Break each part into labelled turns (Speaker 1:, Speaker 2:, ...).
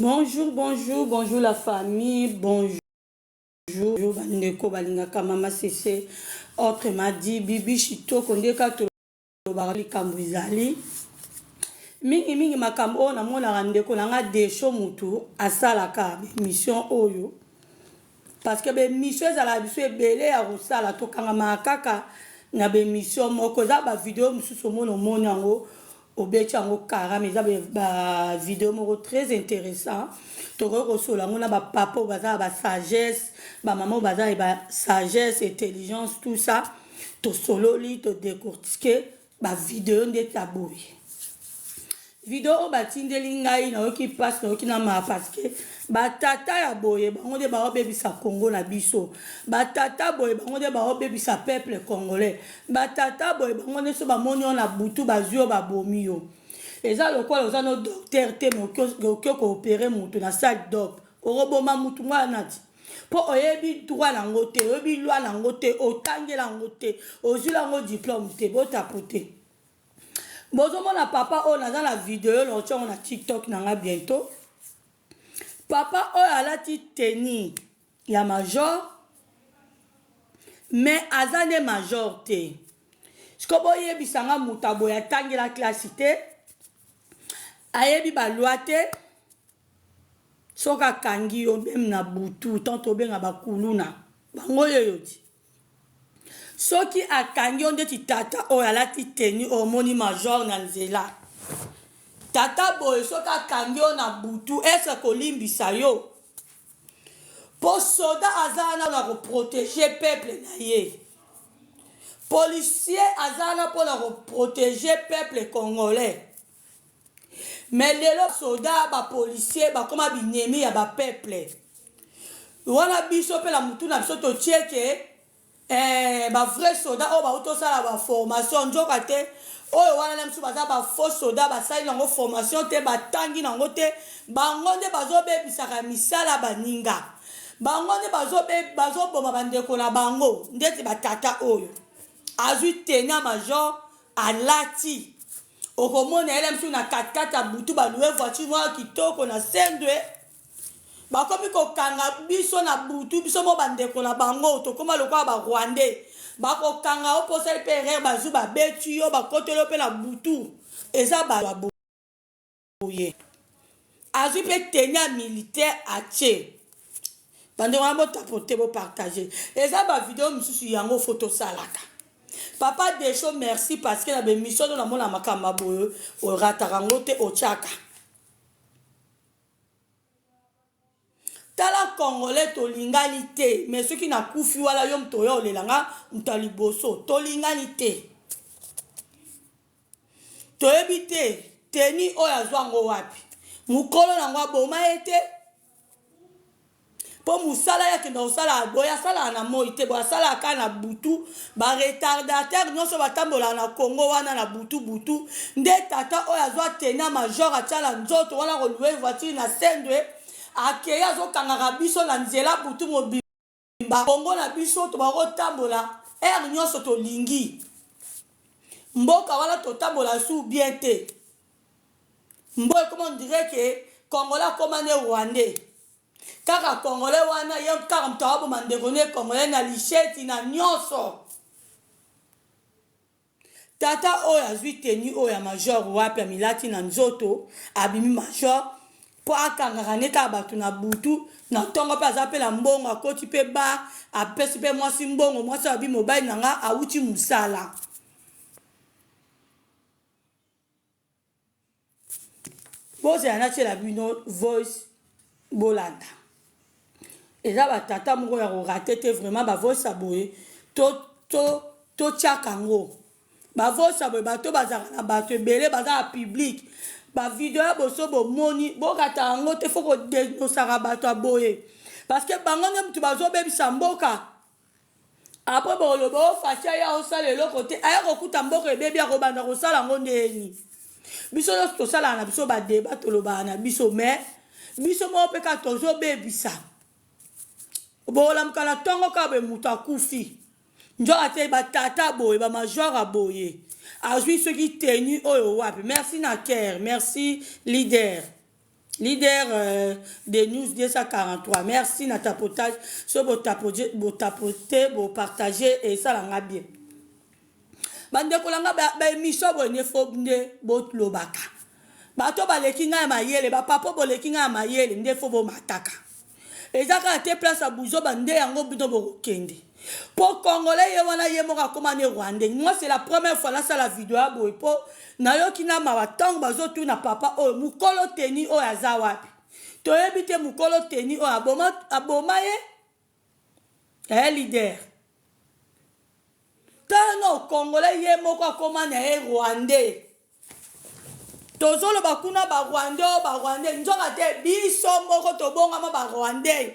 Speaker 1: Bonjour, bonjour, bonjour la famille, bonjour bandeko balingaka mama Sese, autrement dit Bibi Shitoko nde kaka tolobaka likambo ezali mingi mingi makambo oyo namonaka ndeko na nga Desho mutu asalaka mission oyo parce que bemission ezalaka biso ebele ya kosala tokangamaka kaka na bemission moko eza bavideo mosusu omona omoni yango obeti yango kara mais eza ba video moko très intéressant tokoki kosola yango na bapapa oyo baza na basagesse bamama oyo baza na basagesse intelligence tout ça tosololi todecortike bavideo ndeti ya boye video oyo batindeli ngai nayoki mpasi nayoki na maa parceke batata ya boye bango nde baobebisa congo na biso batata boye bango nde baobebisa peuple congolais batata boye bango nde so bamoni yo na butu bazwi yo babomi yo eza lokola oza no docteur te me okoki koopere motu na salle dop okoboma motu mwana ti mpo oyebi droit nango te oyebi loi nango te otangela yango te ozwila yango diplome te botapo te bozomona papa oyo naza na video na otyango na tiktok na nga bientôt papa oyo alati teni ya major mais aza nde major te siko boyebisa nga moto aboye atangela klasi te ayebi balwa te soki akangi yo meme na butu tant tobenga bakuluna bango yoyo ti soki akangi yo ndeti tata oyo alati teni oyo omoni major na nzela tata boye soki akangi yo na butu ese kolimbisa yo mpo soda aza wana na koprotege peuple na ye policier aza wana mpo na koprotege peuple congolais me lelo soda bapolicier bakoma binemi ya bapeuple wana biso mpe na motu na biso totie ke eh, ba vrai soda oyo bauti osala ba formation nzoka te oyo wana na biso baza ba faux soda basali nango formation te batangi nango te bango nde bazobebisaka misala baninga bango nde bazoboma bandeko na bango ndeti batata oyo azwi tena major alati okomona yele mosusu na katikati ya butu balue voiture moko kitoko na sendwe bakomi kokanga biso na butu biso mo bandeko na bango tokóma lokola barwandais bakokanga yo mpo osali mpe erreur bazwi babeti yo bakoteli yo mpe na butu eza bato boye azwi mpe teni ya militaire atie bandeko na botapote bopartage eza bavideo mosusu yango fo tosalaka papa desho merci parce que na bemission to namona makambo ya boye orataka yango te otyaka tala congolais tolingani te mais soki nakufi wana yo moto oya olela nga moto ya liboso tolingani te toyebi te teni oyo azwa yango wapi mokolo na yango aboma ye te mpo mosala ye akenda kosala boye asalaka na moi te boye asalaka kaka na butu baretardatere nyonso batambolaka na congo wana na butu butu nde tata oyo azwa tena major atya na nzoto wana kolue voiture na sendwe akei azokangaka biso na nzela butu mobimba congo na biso tobakotambola heure nyonso tolingi mboka wana totambola su bien te mbo ekoma on dirait que congolais akoma ne rwandais kaka congolais wana ye kaka moto aboma ndeko ne congolais na lisheti na nyonso tata oyo azwi teni oyo ya major wapi amilati na nzoto abimi major mpo akangaka nde kaka bato na butu na ntongo mpe aza mpe na mbongo akoti mpe bar apesi mpe mwasi mbongo mwasi abi mobali na nga awuti mosala bozela natiela bino voice bolanda eza batata moko ya korate te vraiment bavoice ya boye totiaka yango bavoice ya boye bato bazalaka na bato ebele baza na publike bavideo ya boso bomoni borata yango te fo kodenosaka bato ya boye parce que bango nde moto bazobebisa mboka Apres bokoloba o oh, Fatshi aya osala eloko te, aya kokuta mboka ebebi akobanda kosala yango ndeni. Biso nyonso tosalaka na biso ba debat tolobaka na biso mais biso moko mpe kaka tozobebisa. Bokolamuka na ntongo kaka boye moto akufi. Nzoka te batata boye bamajor ya boye azwi soki tenue oyo wapi. Merci na care, merci leader. Leader euh, de news 243 merci na tapotage so botapote botapote bopartage esala nga bien bandeko na nga baémission boye nde fo nde bolobaka bato baleki ngai ya mayele bapapa boleki ngai ya mayele nde fo bomataka eza kaka te place ya buzoba nde yango bino bokokende po congolais ye wana ye moko akoma ne rwandais moi c'est la première fois nasala video ya boye po nayoki na mawa ntango bazotuna papa oyo mokolo teni oyo aza wapi toyebi te mokolo teni oyo aboma, aboma ye eh, leader tala no congolais ye moko akoma na ye rwandais Tozoloba kuna ba rwandais oh ba rwandais nzoka te biso moko tobongama ba rwandais.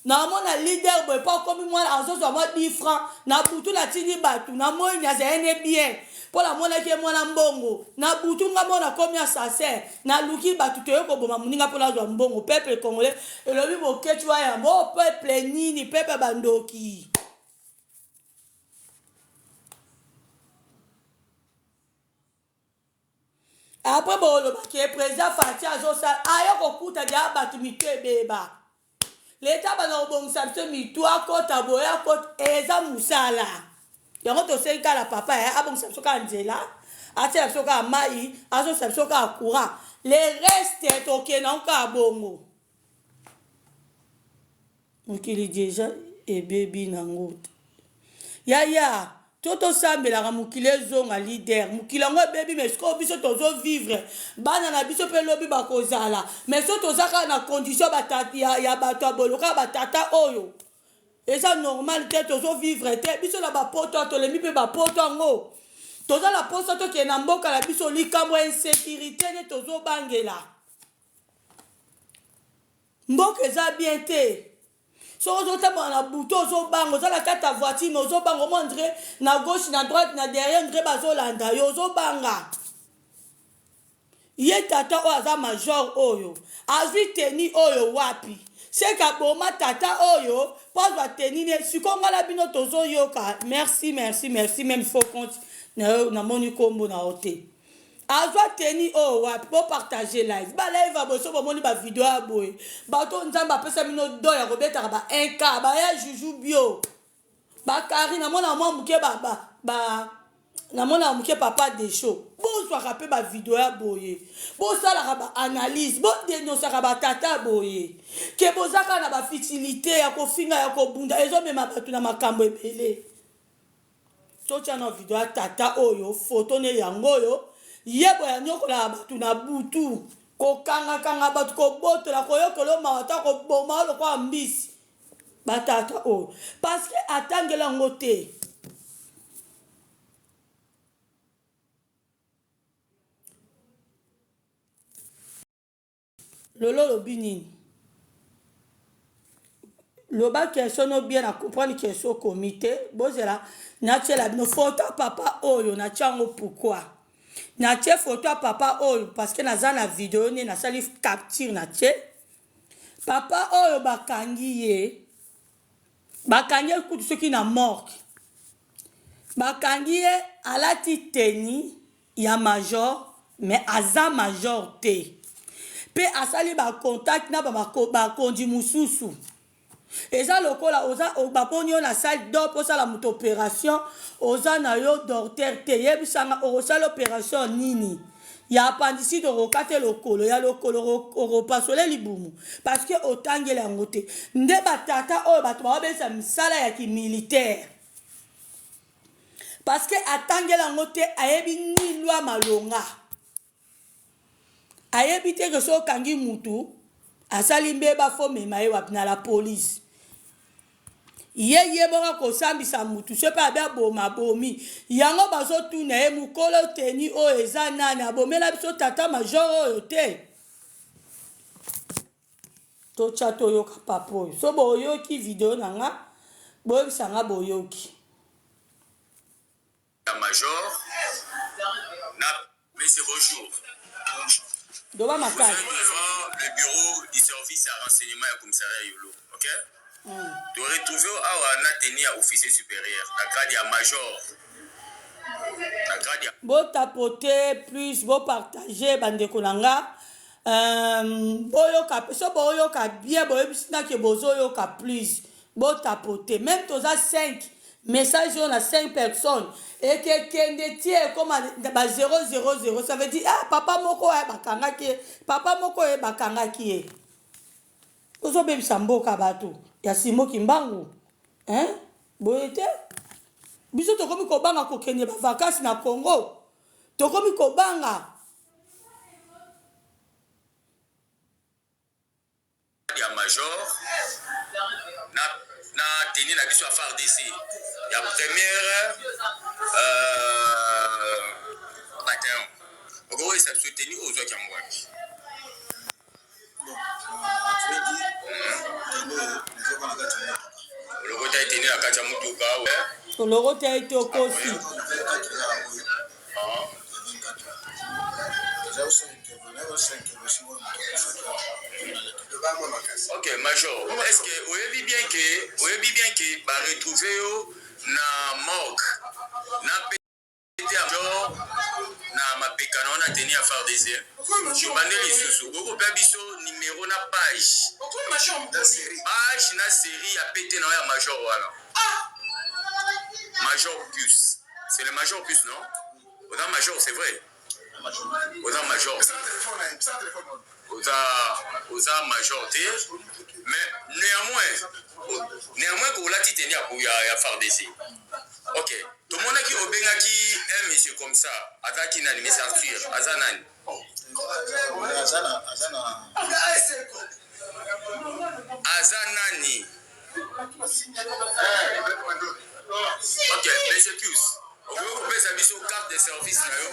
Speaker 1: Naomona leader boye po akomi mwana azozwa mwa 10 francs na butu natindi bato na moi nazali ne bien mpo namonaki ye mwana mbongo na butu nga moko nakomi assassin naluki bato toye koboma moninga mpo nazwa mbongo peuple congolais elobi boketshu wa yambo oh, peuple nini peuple bandoki Après boloba ke president Fatshi azosala aye kokuta deja bato mitu ebeba. Leta bana kobongisa biso mitu akota boye akota eza mosala. Yango tosengi kaka na papa eh, abongisa biso kaka nzela, atiela biso kaka mai, azongisa biso kaka courant. Le reste tokende yango kaka bongo. Mokili deja ebebi nango yaya to tosambelaka mokili ezonga leader mokili yango ebebi mais sikoyo biso tozo vivre bana na biso mpe lobi bakozala mais so toza kaka na condition ya, ya bato ya boye lokola batata oyo eza normal te tozo vivre te biso na bapoto tolembi mpe bapoto yango toza na mposa tokende na mboka na biso likambo ya insécurité nde tozobangela Mboka eza bien te. Soki ozotambola na butu ozobanga, oza na kati ya voiture mais ozobanga, omona ondire na gauche na droite na derrière ondire bazolanda yo, ozobanga. Ye tata oyo aza major oyo azwi tenue oyo wapi? Seke aboma tata oyo mpo azwa tenue ne. Sikoyo ngai na bino tozoyoka. Merci, merci, merci meme faux compte na yo namoni kombo na yo te. Azwa tenue oyo wapi? Bo partager live. Ba live ya boye soki bomoni ba video ya boye. Bato oyo Nzambe apesa bino don ya kobetaka ba 1K, ba ya Juju Bio. Ba Carine namona mwa moke ba ba ba namona moke papa Desho. Bozwaka pe ba video ya boye. Bosalaka ba analyse, bo denosaka ba tata boye. Ke boza kaka na ba futilite ya kofinga ya kobunda ezomema bato na makambo ebele. Totia na video ya tata oyo photo ne yango oyo ye boye anyokolaka bato na butu kokangakanga bato kobotola koyokela mawa ata koboma yo lokola mbisi batata oyo parce que atangela yango te Lolo olobi nini? Loba question no bien na comprendre question okomi te bozela natiela bino photo ya papa oyo natia yango pourquoi natie photo ya papa oyo parce que naza na video nde nasali capture natie papa oyo bakangi ye bakangi ye kutu soki na morgue bakangi ye alati teni ya major mais aza major te pe asali ba contact na bakonzi mususu eza lokola oza baboni yo na salle dop osala moto operation oza na yo docteur te yebisanga okosala operation nini ya appendicite okokate lokolo ya lokolo okopasole libumu parce que otangela yango te nde batata oyo bato baobesa misala ya kimilitaire Parce que atangela yango te ayebi ni loi malonga. Ayebi te que soki okangi mutu asali mbeba fo mema ye wapi na la police. Ye ye moko akosambisa mutu soki pe abi aboma abomi. Yango bazotuna ye mukolo tenue oyo eza nani abomela biso tata major oyo te. Totia toyoka papa oyo. So boyoki video na nga boyebisa nga boyoki.
Speaker 2: Major na monsieur bonjour.
Speaker 1: Doba makasi.
Speaker 2: Devant le bureau du service ya renseignement ya commissariat Yolo, OK? Mm. To retrouver awa na tenue ya officier supérieur na grade ya major. Na grade ya
Speaker 1: Bo tapoter plus bo partager bandeko na nga. Euh, boyoka so boyoka bien boyebisi na ke bozoyoka plus botapote meme toza 5 message oyo na 5 personnes ekekende tie ekoma ba 000 ça veut dire ah, papa moko oyo bakangaki ye papa moko oyo bakangaki ye ozobebisa mboka bato ya simo kimbangu hein? Boye te biso tokomi kobanga kokende ba vacances na Congo tokomi kobanga.
Speaker 2: Ya major na, na tenue na biso ya FARDC ya première euh, bataillon okoyesa biso tenue oyo ozwaki yango wapi? Olokota eteni na kati ya motuka.
Speaker 1: Olokota ete okosi.
Speaker 2: Ok, Major, est-ce que oyebi bien que oyebi bien que ba retrouver yo na morgue na Pete ya major na mapeka na wana tenue ya FARDC. Tobande lisusu okoki kopia biso numero na page. Page na série ya pete na ya major wana. Major Pius. C'est le major Pius, non? Oza major, c'est vrai. Oza major. Oza oza major te. Mais néanmoins, néanmoins kolati tenue ya ya FARDC. Ok, tomonaki obengaki un monsieur comme ça, azalaki nani? Monsieur Arthur, aza nani? Aza nani? Ok, monsieur Pius, okoki kopesa biso carte de service na yo?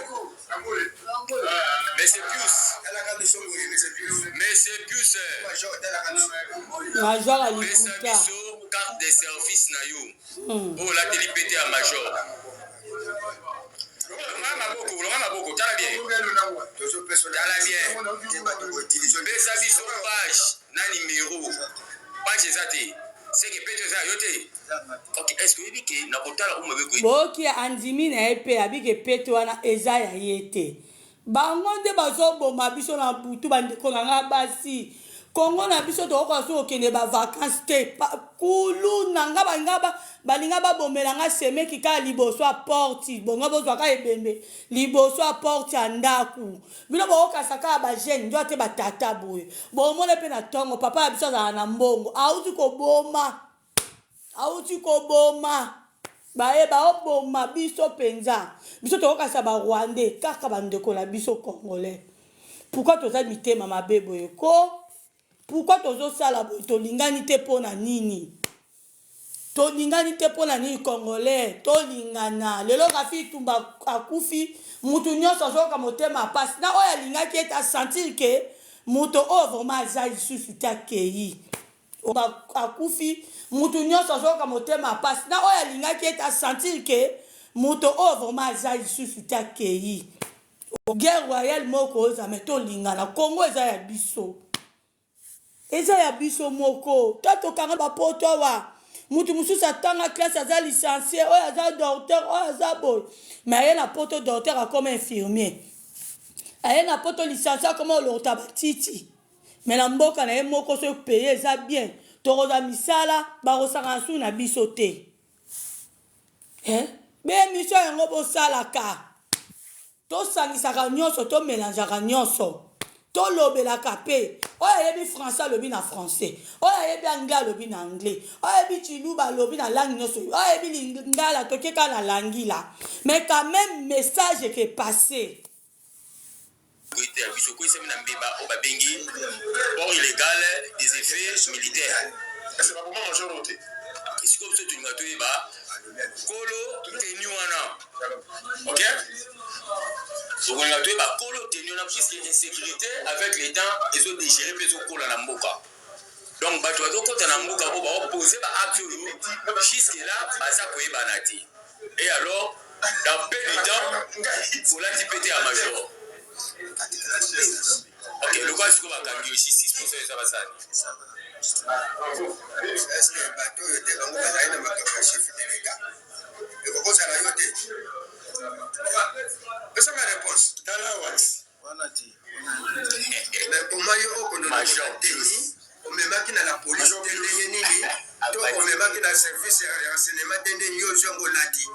Speaker 2: Monsieur Pius, Monsieur Pius,
Speaker 1: Major ya
Speaker 2: pesa
Speaker 1: likuta.
Speaker 2: biso carte de service na yo. Oyo olateli pete ya major. Longa maboko, longa maboko, tala bien. Tala bien. Pesa biso page na numero. Page eza te. Seke pete eza yo te. Ok, est-ce que oyebi ke na kotala oyo mabe
Speaker 1: Boyoki andimi na ye mpe abike pete wana eza ya ye te. Bango nde bazoboma biso na butu bandeko na nga basi. Kongo na biso tokoka so kokende ba vacances te. Kulu na nga balinga ba balinga babomela nga semeki kaka liboso ya porte. Bongo bozwa kaka ebembe liboso ya porte ya ndaku. Bino bokokasa kaka ba jeune ndio te ba tata boye. Bomona pe na tongo papa na biso azala na mbongo. Auti koboma. Auti koboma. Baye baoboma biso penza. Biso tokokasa ba rwandais kaka ba ndeko na biso congolais. Pourquoi toza mitema mabe boye ko? Pourquoi tozosala boye tolingani te pona nini? Tolingani te pona nini congolais? Tolingana. Lelo Rafi Itumba akufi, mutu nyonso azoyoka motema pasi. Na oyo alingaki ete asentir ke moto oyo vraiment aza lisusu te akei. Akufi, mutu nyonso azoyoka motema pasi. Na oyo alingaki ete asentir ke moto oyo vraiment aza lisusu te akei. Guerre royale moko oza mais tolingana. Congo eza ya biso. Eza ya biso moko. Ta tokanga ba poto awa. Mutu mususu atanga classe aza licencié, oyo aza docteur, oyo aza boye. Mais aye na poto docteur akoma infirmier. Aye na poto licencié akoma olokota ba titi. Mais na mboka na ye moko so paye eza bien. Tokozwa misala bakosakana su na biso te. Eh? Be emission yango bosalaka. Tosangisaka nyonso, to melangeaka nyonso. Tolobelaka pe. Oyo ayebi français alobi na français. Oyo ayebi anglais alobi na anglais. Oyo ayebi tshiluba alobi na langue nyonso. Oyo ayebi lingala toke kaka na langila. Mais quand même message eke passer.
Speaker 2: Ete ya biso ekweyisami na mbeba oyo babengi port illégal des effets militaires. Sikoyo biso tolinga toyeba kolo tenu wana, ok? Tokolinga toyeba kolo tenu wana puisque insécurité avec le temps ezodégérer mpe ezokola na mboka. Donc bato bazokota na mboka oyo baopose ba acte oyo jusque là baza koyebana te. Et alors dans peu de temps olati pete ya major. Ok, lokola sikoyo bakangi yo justice poso eza basani.
Speaker 3: Est-ce que bato oyo te bango bazali na makambo ya chef de l'État? Ekokozala yo te. Pesa ma réponse. Tala wax. Wana te. Kolongola tenue omemaki na la police te ndenge nini to omemaki na service ya renseignement te ndenge yo ozwi yango olati.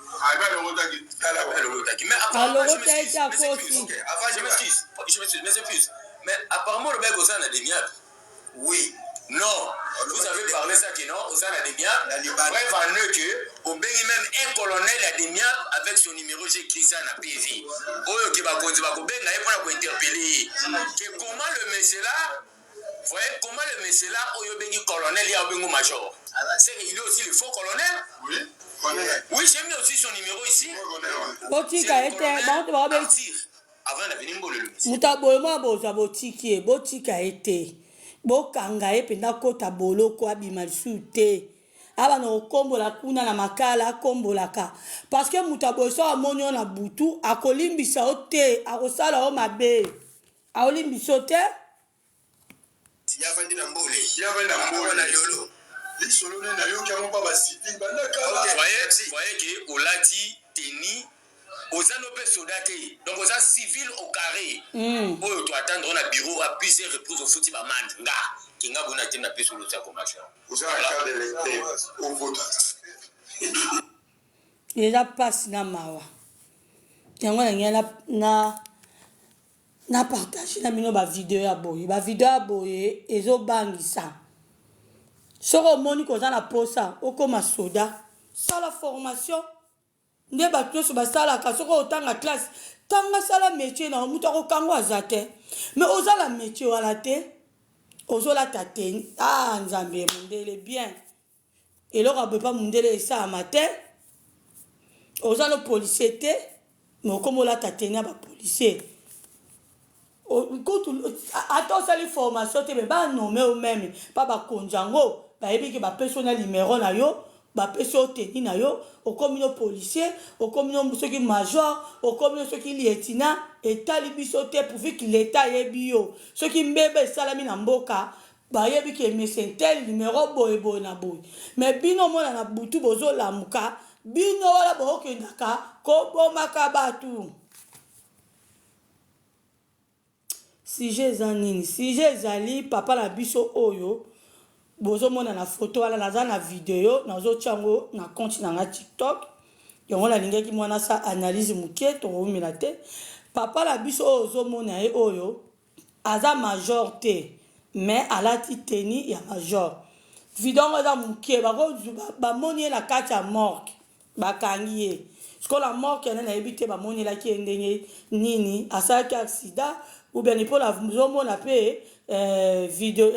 Speaker 2: Alongotaki. Mais apparemment, je
Speaker 1: Alongota
Speaker 2: m'excuse,
Speaker 1: ete
Speaker 2: mes excuses.
Speaker 1: akosi.
Speaker 3: Ok, avant
Speaker 2: Je m'excuse, je m'excuse, mes excuses. Mais apparemment, le mec oza na demiable.
Speaker 3: Oui.
Speaker 2: Non, vous avez parlé ça que non, oza na demiable.
Speaker 3: Na libanda.
Speaker 2: Bref, en eux que, obengi même un colonel ya demiable avec son numéro, j'ai écrit ça na PV. Oyo ke bakonzi bakobenga ye mpona kointerpeller ye. Que comment le monsieur là, voyez, comment le monsieur là, oyo obengi colonel, ye abengi major. C'est qu'il est aussi le faux colonel.
Speaker 4: Oui, connaît.
Speaker 2: Oui, j'ai mis aussi son numéro ici.
Speaker 1: Botika ye te, bango te bakobe.
Speaker 2: Arthur, avant d'avenir mbolo le monsieur.
Speaker 1: Moto aboye mwa bozwa, botiki ye, botika ye te, bokanga ye mpenza, akota boloko, abima lisusu te, abanda kokombola kuna na Makala, akombolaka, parce que moto aboye so amoni yo na butu, akolimbisa yo te, akosala yo mabe, akolimbisa yo te.
Speaker 3: Ye avandi na Mbole.
Speaker 4: Ye avandi na Mbole.
Speaker 3: Awa na Yolo.
Speaker 4: Lisolo nde nayoki yango mpa basivile banda kala.
Speaker 3: Ok.
Speaker 2: Voyez,
Speaker 3: Merci.
Speaker 2: voyez que olati tenue, oza no mpe soda te, donc oza civil au carré. Oyo to attendre na bureau à plusieurs reprises, ofuti bamande nga kinga bona te na peso olotia commercial.
Speaker 4: Oza na carte d'électeur, ovotaka.
Speaker 1: Eza mpasi na mawa. Yango na ngai na partage na bino bavideo ya boye. Bavideo ya boye ezobangisa. Soki omoni koza na posa okóma soda, sala formation nde bato nyonso basalaka. Soki otanga classe, tanga, sala métier na yo, moto akokanga aza te. Mais oza na métier wana te, ozolata te. Ah, Nzambe, mondele bien, eloko ya boye mpa mondele esalama te. Oza no policier te, mais okómi olata tenue ya bapolicier. Kutu ata osali formation te, me banome yo meme mpa bakonzi yango, bayebi ke bapesi yo na numero na yo, bapesi yo tenue na yo, okomi no policier, okomi no soki major, okomi no soki lieutenant, etali biso te, pourvu que l'État ayebi yo. Soki mbeba esalami na mboka, bayebi ke monsieur tel, numéro boye boye na boye. Mais bino omona na butu bozolamuka, bino wana bookendaka kobomaka bato. Sujet eza nini? Sujet ezali papa na biso oyo bozomona na foto wana. Naza na video, nazotia yango na compte na nga TikTok. Yango nalingaki mwana sa analyse moke, tokowumela te. Papa na biso oyo ozomona ye oyo, aza major te, mais alati tenue ya major. Video yango eza moke. Bamoni ye na kati ya morgue, bakangi ye. Sikoyo na morgue yana, nayebi te bamonelaki ye ndenge nini, asalaki accident ou bien mpo nazomona mpe video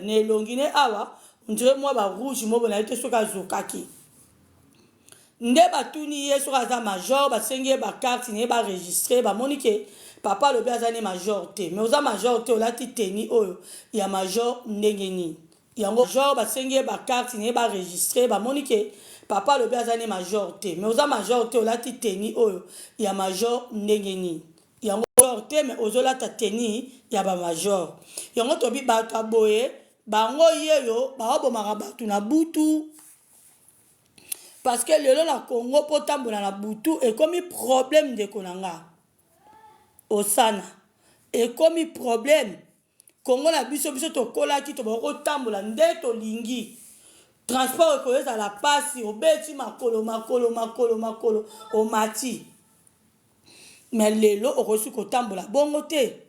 Speaker 1: na elongi ne awa, on dirait mwa barouge mo boye. Nayebi te soki azokaki. Nde batuni ye soki aza major, basengi ye bacarte na ye, baregistre, bamoni ke papa alobi aza ne major te. Mais oza major te, olati tenue oyo ya major ndenge nini? Yango major, basengi ye bacarte na ye, baregistre, bamoni ke papa alobi aza ne major te. Mais oza major te, olati tenue oyo ya major ndenge nini? Yango major te, mais ozolata tenue ya bamajor. Yango tobi bato ya boye, bango yeyo baobomaka bato na butu, parce que lelo na Congo, mpo tambola na butu ekomi problème. Ndeko na nga osana, ekomi problème. Kongo na biso, biso tokolaki, toboki kotambola nde tolingi. Transport ekoki ezala mpasi, obeti makolo, makolo, makolo, makolo, omati. Mais lelo okoki kotambola bongo te.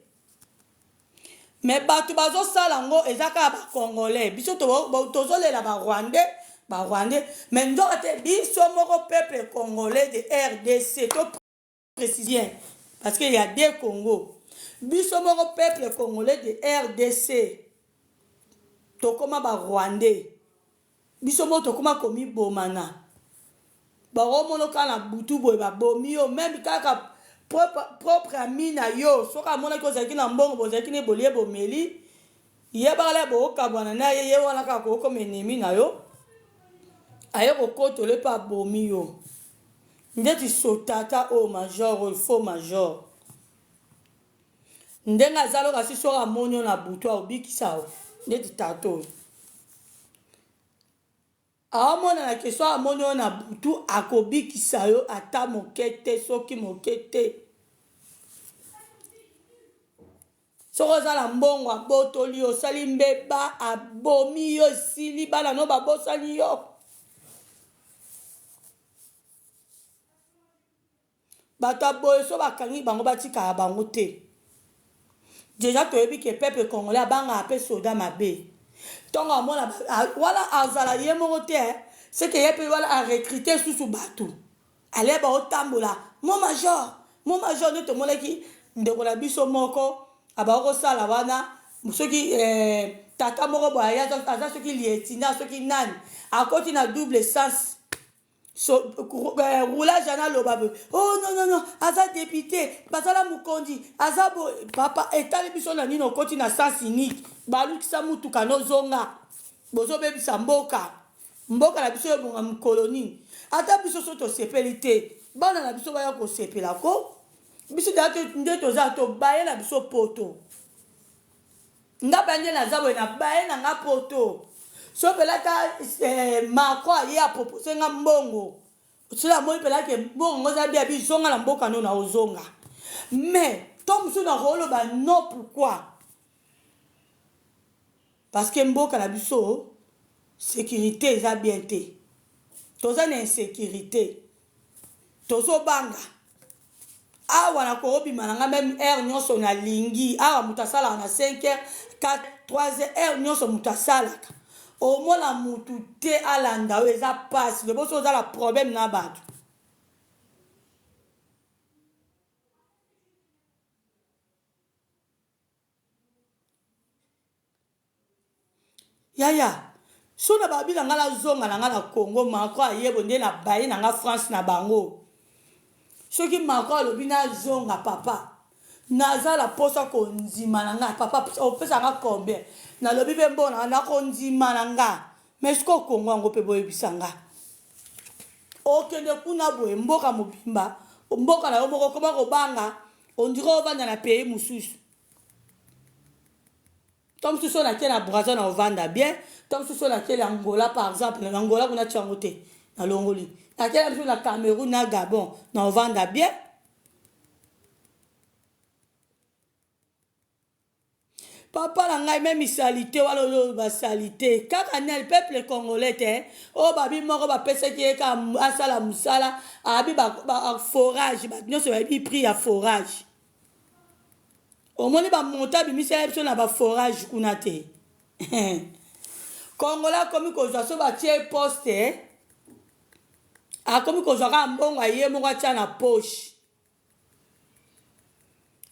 Speaker 1: Mais bato bazosala yango eza kaka bacongolais. Biso tozolela barwandais, barwandais, mais nzoka te, biso moko peuple congolais de RDC, to précise bien, parce qu'il y a deux Congo. Biso moko peuple congolais de RDC tokóma barwandais. Biso moko tokóma komibomana. Bakomona kaka na butu boye, babomi yo. Même kaka propre ami na yo, soki amonaki ozalaki na mbongo, bozalaki ne bolie, bomeli, yebaka bokabwana na ye. Ye wana kaka kokoma ennemi na yo, aye kokotola mpe abomi yo. Ndeti so tata oyo major oyo, faux major, ndenge aza loka si soki amoni yo na butu, aobikisa yo. Ndeti tata oyo aomonana ke so amoni yo na butu, akobikisa yo ata moke te, soki moke te. Soki oza na mbongo abotoli yo, osali mbeba abomi yo, esili bana no babosani yo. Bato ya boye so bakangi bango batikaka bango te. Deja toyebi ke peuple congolais abangaka pe soda mabe. Ntongo amona wana azala ye moko te, seke ye pe wana a recruter susu bato. Ale baotambola mon major, mon major nde tomonaki ndeko na biso moko abako kosala wana soki eh, tata moko boye aza soki lietina soki nani akoti na double sens so, eh, roulage ana aloba boye oh non non non aza député bazala mokonzi aza boye papa etali biso na nini okoti na sens unique balukisa mutuka nozonga bozobebisa mboka mboka na biso ebonga mokolo nini ata biso so tosepeli te bana na biso baya kosepela ko biso nde toza tobaye na biso poto Nga pe nde naza boye na baye na nga poto soki pela ata eh, Macron aye a propose nga mbongo soki amoni pela ke mbongo ngo eza bien bizonga na mboka no na ozonga mais to mosusu nakoloba non pourquoi parce que mboka na biso sécurité eza bien te toza na insécurité tozobanga Awa nakobima na nga meme heure nionso nalingi awa mutu asalaka na 5 heures 4 3 heures heure nionso mutu asalaka omona mutu te alanda yo eza pasi loboso oza na problème na batu. Yaya soki na babi na nga nazonga na nga na Congo Macron ayebo nde na baye na nga France na bango soki Macron alobi nazonga papa naza na posa kondima na nga papa opesa nga combien nalobi pe mbongo na nga nakondima na nga mais sikoyo Congo yango pe boyebisa nga okende kuna boye mboka mobimba mboka na yo moko okoma kobanga ondire ovanda na pays mosusu To mosusu oyo nake na Brazza na ovanda bien, to mosusu oyo nake na Angola par exemple, na Angola kuna tia yango te, nalongoli. Nake na mosusu na Cameroun na Gabon na ovanda bien. Papa na ngai meme salite wana oloba salite kaka nel peuple congolais te oyo babi moko bapesaki ye kaka asala mosala abi ba, ba forage bato nyonso bayebi prix ya forage Omoni ba montant abimisela biso na ba forage kuna te. Congolais akomi kozwa so batie poste akomi kozwa kaka mbongo aye moko atia na poche.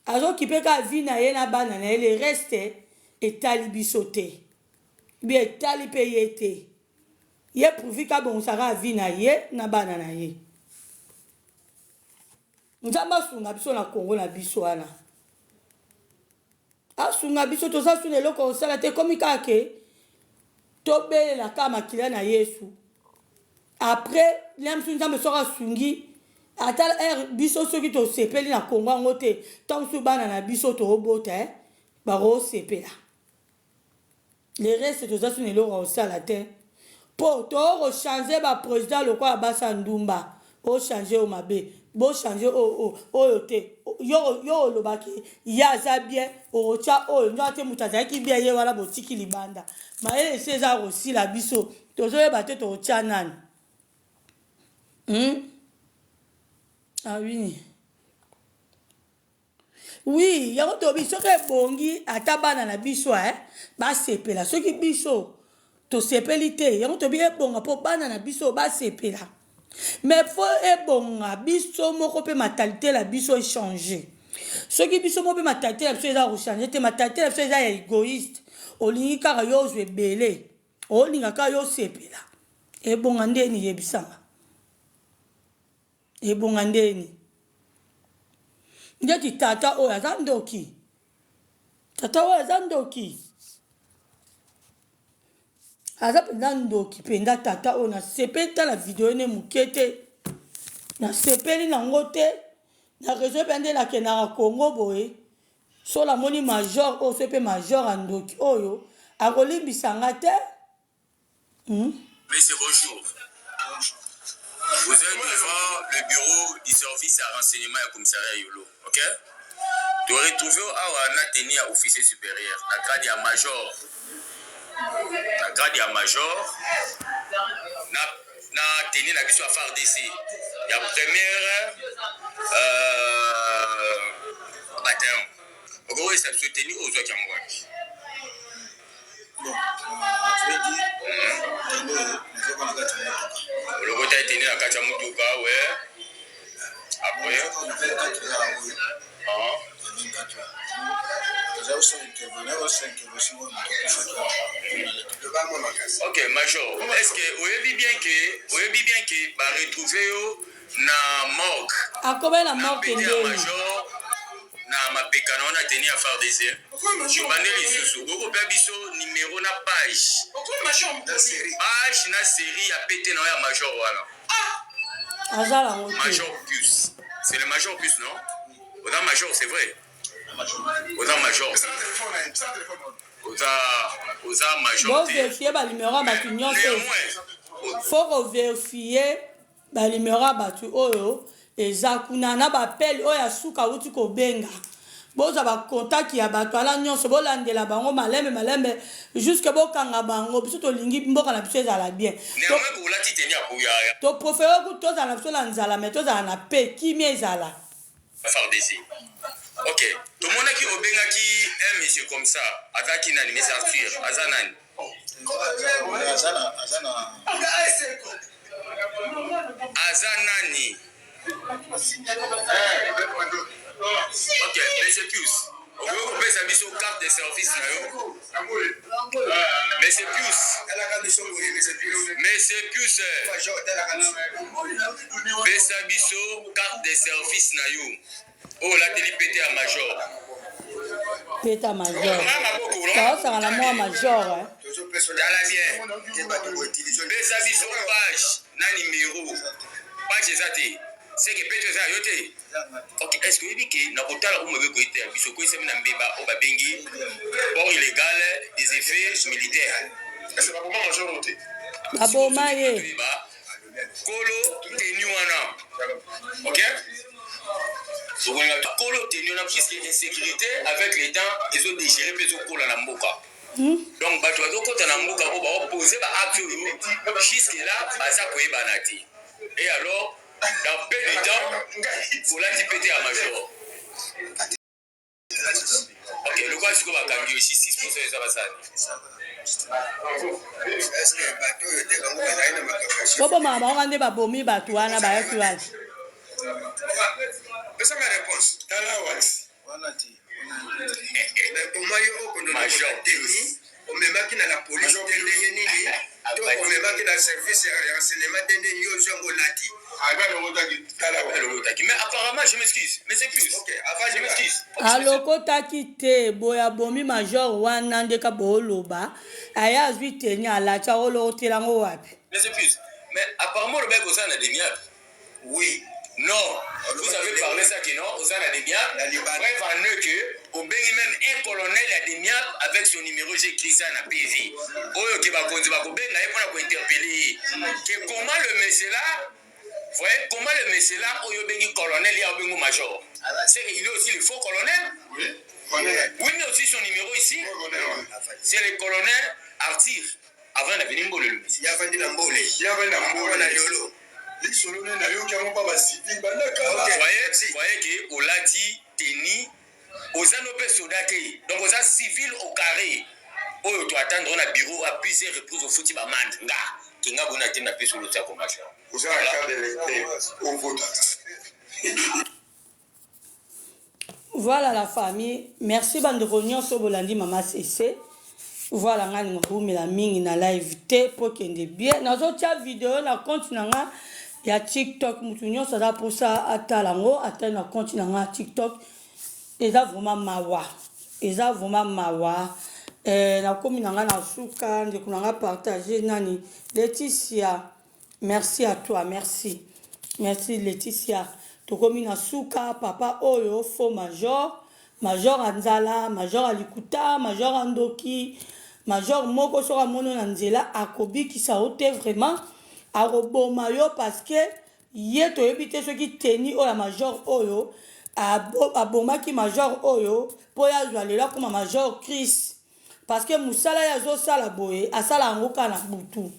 Speaker 1: Azokipe kaka vie na ye na bana na ye le reste etali biso te. Bien etali pe ye te. Ye pourvu kabongisa kaka vie na ye na bana na ye. Nzambe asunga biso na Congo na biso wana. Asunga biso toza suna eloko kosala te ekomi kaka ke tobelela kaka makila na Yesu. Après na biso Nzambe soki asungi ata heure biso soki tosepeli na Congo yango te ntango mosusu bana na biso toobota eh, bakosepela. Le reste toza suna eloko ya kosala te po to ko changer ba president lokola basi ya ndumba o changer oyo mabe bo changer oyo oyo te yo yo oloba ke ye aza bien okotia oyo nzoka te moto azalaki bien ye wana botiki libanda mayele esi eza kosila biso tozoyeba te tokotia nani hmm? ah oui. Oui yango tolobi soki ebongi ata bana na biso eh, basepela soki biso tosepeli te yango tolobi ebonga mpo bana na biso basepela mais fo ebonga biso moko mpe mentalite na biso echange soki biso moko mpe mentalite na biso eza kochange te mentalite na biso eza ya egoïste olingi kaka yo ozwa ebele olinga kaka yo osepela ebonga ndeni yebisanga Ebonga ndeni. Ndeti tata oyo aza ndoki. Tata oyo aza ndoki. Aza mpenza ndoki mpenza tata oyo nasepeli tala video ne moke te. Nasepeli nango te. Na raison mpe nde nakendaka Congo boye. So namoni major oyo so mpe major ya ndoki oyo akolimbisa nga te. Hmm?
Speaker 2: Monsieur, bonjour. Vous êtes devant le bureau du service à renseignement ya commissariat Yolo, ok? To retrouver yo awa na tenue ya officier superieur na grade ya major. Na grade ya major na na tenue na biso ya FARDC ya première euh, bataillon. Okoyesa biso tenue oyo ozwaki yango wapi?
Speaker 4: Bon, à vrai dire, tenue nazwaka na kati ya motuka.
Speaker 2: Olokota tenue na kati ya motuka, ouais. Après, ah. Ok, Major, est-ce que oyebi bien que oyebi bien que ba retrouver yo na morgue?
Speaker 1: Akomi na morgue ndeni.
Speaker 2: Major na mapeka na wana tenue ya FARDC. Tobande lisusu okopea biso numero na page. Page na série ya PT na yo ya Major wana.
Speaker 1: Aza nango te.
Speaker 2: Major Pius. C'est le Major Pius, non? Oza Major, c'est vrai. Oza Major. Oza oza Major.
Speaker 1: Boverifie banimero ya bato nyonso. Faut koverifie banimero ya bato oyo eza kuna na bapele oyo ya suka awuti kobenga. Bozwa bakontaki ya bato wana nyonso, bolandela bango malembe malembe jusque bokanga bango. Biso tolingi mboka na biso ezala bien. Toprefere kutu tozala na biso na nzala, mais tozala na paix, kimia ezala.
Speaker 2: FARDC. Ok, tomonaki obengaki un monsieur comme ça, azalaki nani? Monsieur Arthur, aza nani? Aza nani? Ok, monsieur Pius, okoki kopesa biso carte de service na yo? Monsieur Pius, Monsieur Pius, pesa biso carte de service na yo oyo olateli pete ya major.
Speaker 1: Peta major, taosaka na mwa major.
Speaker 2: Tala bien, pesa biso page na numero. Page eza te, seke pete eza yo te. Ok, est-ce que oyebi ke na kotala oyo mobeko ete ya biso koyesami na mbeba oyo babengi port illégal des effets militaires?
Speaker 1: Baboma ye.
Speaker 2: Kolo tenu wana, ok, okolinga kolo tenu wana, puisque insécurité avec le temps ezodégérer mpe ezokola na mboka. Donc bato bazokɔta na mboka oyo baopose baacte oyo, jusque là baza koyebana te. Et alors, dans peu de temps, olati pete ya major. Ok, lokola sikoyo bakangi yo, justice poso eza basani.
Speaker 1: Bobomaka bango nde babomi bato wana bayaki wana.
Speaker 3: Pesanga réponse.
Speaker 4: Tala wati.
Speaker 2: Major Pius.
Speaker 3: Omemaki na la police te ndenge nini? To omemaki na service ya renseignement te ndenge yo ozwi yango olati?
Speaker 2: Alokotaki, mais apparemment, je m'excuse, mais c'est Pius.
Speaker 3: Ok, avant
Speaker 2: je m'excuse.
Speaker 1: Alokotaki te. Boye abomi major wana ndeka booloba aye azwi teni alati aolokotela yango wapi?
Speaker 2: Mais c'est Pius, mais apparemment olobaki kozala na demiable.
Speaker 3: Oui.
Speaker 2: Non, vous avez parlé ça que non, oza na demiable. Preuve en est que obengi même un colonel ya demiable avec son numéro, j'ai écrit ça na PV. Oyo ke bakonzi bakobenga ye mpona kointerpeller ye. Que comment le monsieur là, voyez comment le monsieur là oyo obengi colonel ya obengi major. C'est qu'il est aussi le faux colonel.
Speaker 4: Oui.
Speaker 2: Oui, mais aussi son numéro ici, c'est le colonel Arthur. Avant na veni mbole le monsieur.
Speaker 3: Yavandi na mbole.
Speaker 4: Yavandi na mbole.
Speaker 3: Na yolo.
Speaker 4: Lisolo nde nayoki yango mpa basivile bandakala.
Speaker 2: Voyez, voyez que olati tenue oza no mpe soda te, donc oza civil au carré. Oyo to attendre na bureau à plusieurs reprises, ofuti bamande nga kinga bona te na peso oloti ya major.
Speaker 4: Oza na carte d'électeur, ovotaka.
Speaker 1: Voilà la famille, merci bandeko nyonso bolandi mama Cc. Voilà, ngai ninga koumela mingi na live te po kende bien. Nazotia video na compte na nga ya TikTok, mutu nyonso aza mposa atala yango, atali na compte na nga ya TikTok. Eza vraiment mawa, eza vraiment mawa. Nakomi na nga na suka. Ndeko na nga partage nani, Leticia, merci à toi, merci, merci Leticia. Tokomi na suka. Papa oyo faux major, major ya nzala, major ya likuta, major ya ndoki, major moko soki amoni na nzela akobikisa yo te, vraiment akoboma yo, parce que ye toyebi te soki teni oyo ya major oyo. Abomaki major oyo mpo ye azwa lelo akoma major Chris, parce que mosala ye azosala boye, asala yango kaka na butu,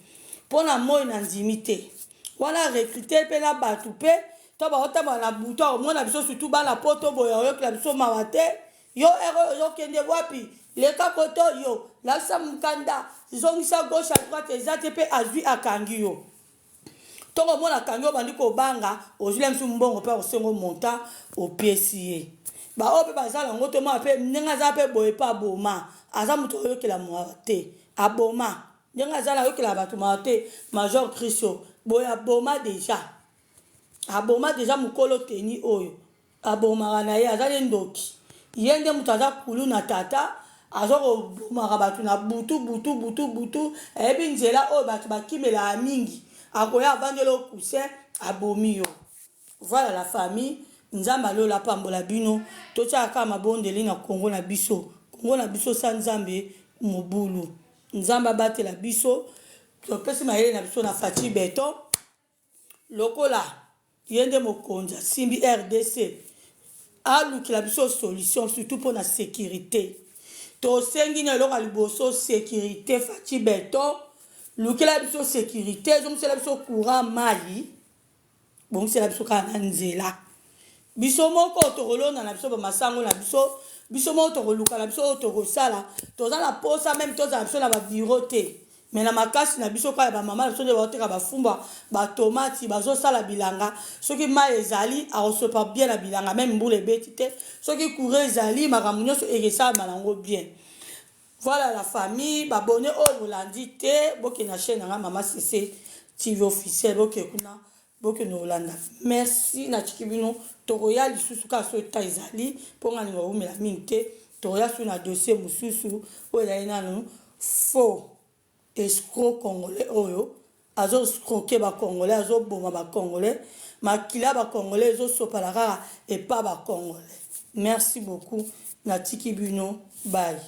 Speaker 1: mpo na moi na ndimi te. Wana recrute mpe na bato mpe to baotambola na butu, akomona biso, surtout bana Poto boye, akoyokela biso mawa te. Yo ere oyo ozokende wapi? Leka koto, yo lakisa mokanda, zongisa gauche à droite eza te. Mpe azwi, akangi yo. Ntongo omona akangi yo, bandi kobanga, ozwila misu mbongo mpe akosengo monta, opesi ye. Baoyo mpe baza nango, tomona mpe ndenge aza mpe boye mpe aboma. Aza moto oyokela mawa te, aboma ndenge aza nayokela bato mawa te. Major Christo boye aboma déjà, aboma déjà mokolo teni oyo abomaka na ye. Aza nde ndoki, ye nde moto aza kulu na tata, aza kobomaka bato na butu butu butu butu. Ayebi nzela oyo bato bakimelaka mingi, akoya, avandeli coussin, abomi yo. Voilà la famille, Nzambe alola apambola bino. Totiaka kaka mabondeli na Kongo na biso. Kongo na biso sa Nzambe mobulu. Nzambe abatela biso. Topesi mayele na biso na Fatshi Béton, lokola ye nde mokonzi asimbi RDC, alukela biso solution, surtout mpona sécurité. Tosengi na eloko ya liboso, sécurité. Fatshi Béton, lukela biso sécurité, ezongisela biso courant, mai, bongisela biso kaka na nzela. Biso moko tokolonda na biso bamasango na biso, biso moko tokoluka na biso oyo tokosala. Toza na posa même tozala biso na babureau te, mais na makasi na biso kaka ya bamama na biso nde baoteka bafumbwa, batomati, bazosala bilanga. Soki mai ezali, akosopa bien na bilanga, même mbula ebeti te. Soki courant ezali, makambo nyonso ekesalama nango bien. Voilà la famille, babone oyo bolandi te, bokende na chaîne nanga Mama Cc TV officiel, boke kuna, bokende kolanda. Merci, natiki bino. Tokoya lisusu kaka so ta ezali, mpo nga ninga koumela mingi te. Tokoya su na dossier mosusu oyo ezali nanu faux escroc congolais oyo azoescroquer bacongolais, azoboma bacongolais, makila bacongolais ezosopana kaka epa bacongolais. Merci beaucoup, natiki bino, bye.